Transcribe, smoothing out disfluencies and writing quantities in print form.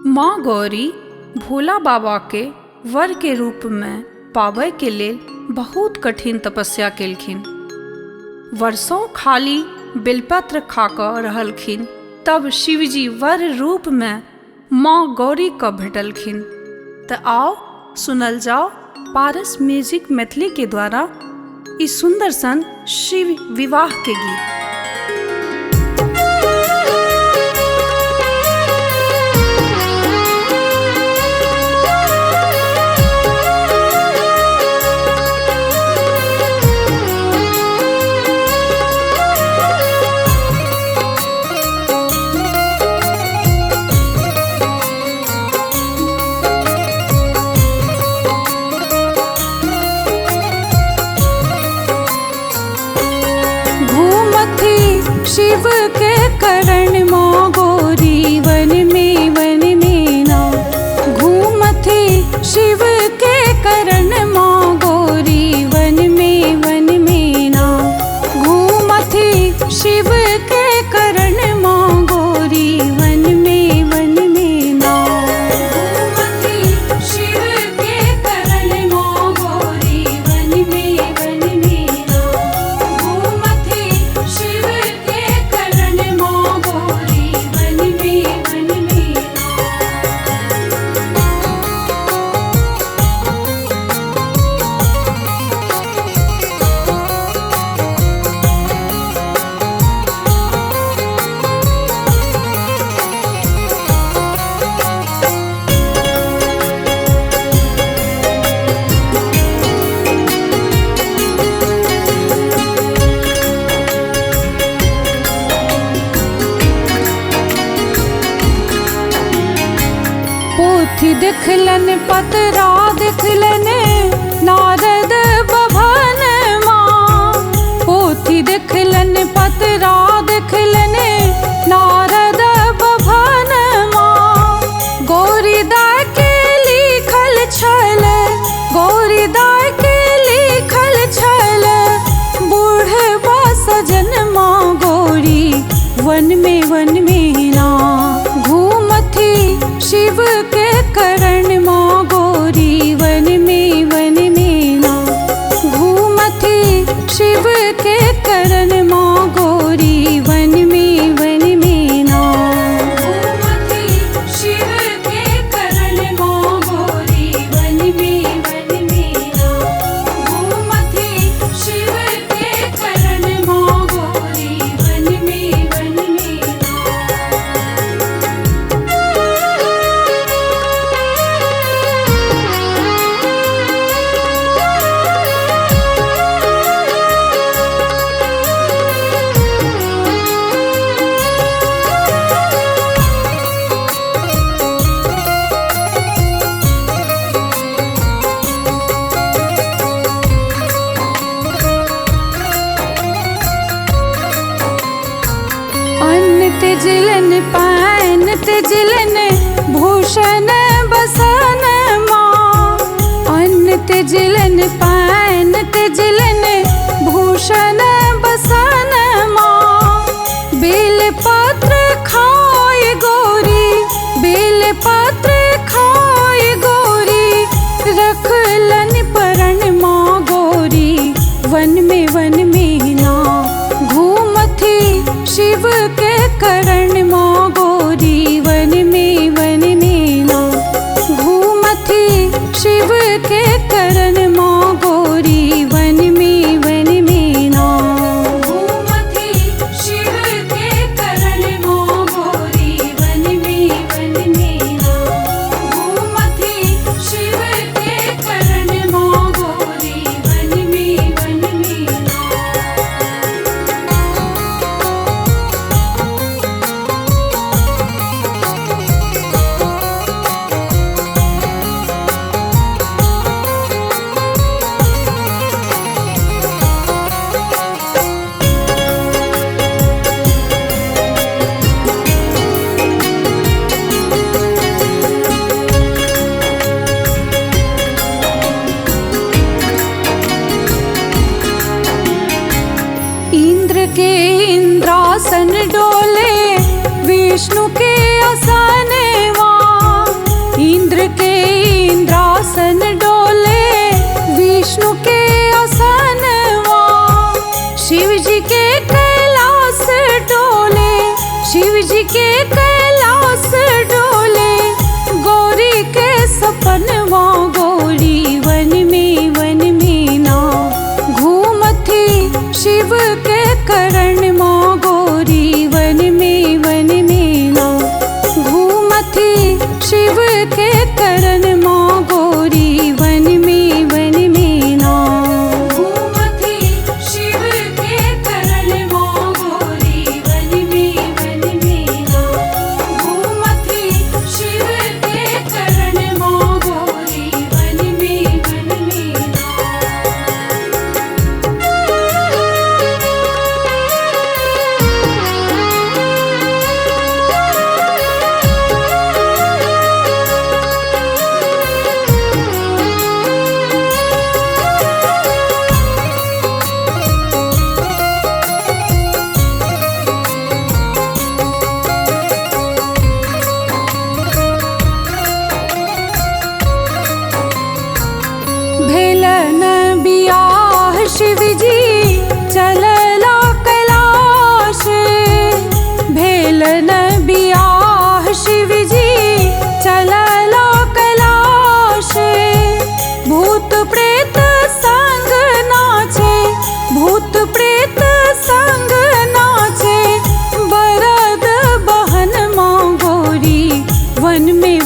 माँ गौरी भोला बाबा के वर के रूप में पाबय के लेल बहुत कठिन तपस्या केलखिन। वर्षों खाली बेलपत्र खा कऽ रहलखिन, तब शिवजी वर रूप में माँ गौरी के भेटलखिन। तऽ आउ सुनल जाओ पारस म्यूजिक मैथिली के द्वारा ई सुंदर सन शिव विवाह के गीत। शिव के करण माँ गौरी वन में ना। घूमथी शिव के करण माँ गौरी वन में ना। घूमथी शिव के करण माँ गौरी वन में ना। घूमथी शिव के करण माँ गौरी वन में ना। घूमथी शिव पोथी देखलन पतरा देखलन नारद बभन माँ। पोथी देखलन पतरा देखलन नारद बभन माँ। गौरी दाय के लिखल छल, गौरी दाय के लिखल छल बूढ़बा सजन माँ गौरी वन में ना। घूमथी शिव के करण माँ गौरी वन में ना। घूमथी शिव के करण माँ गौरी वन में ना। घूमथी शिव के करण माँ गौरी वन में ना। घूमथी शिव के करण माँ गौरी वन में ना। शिव के करण माँ गौरी वन में ना। घूमती शिव के करण माँ गौरी वन में ना। घूमती शिव के करण माँ गौरी वन में ना। भेलन बियाह शिवजी चलला कैलाश। भेलन बियाह शिवजी चलला कैलाश। भूत प्रेत संग नाचे, भूत प्रेत संग नाचे, बरद बहन माँ गौरी वन में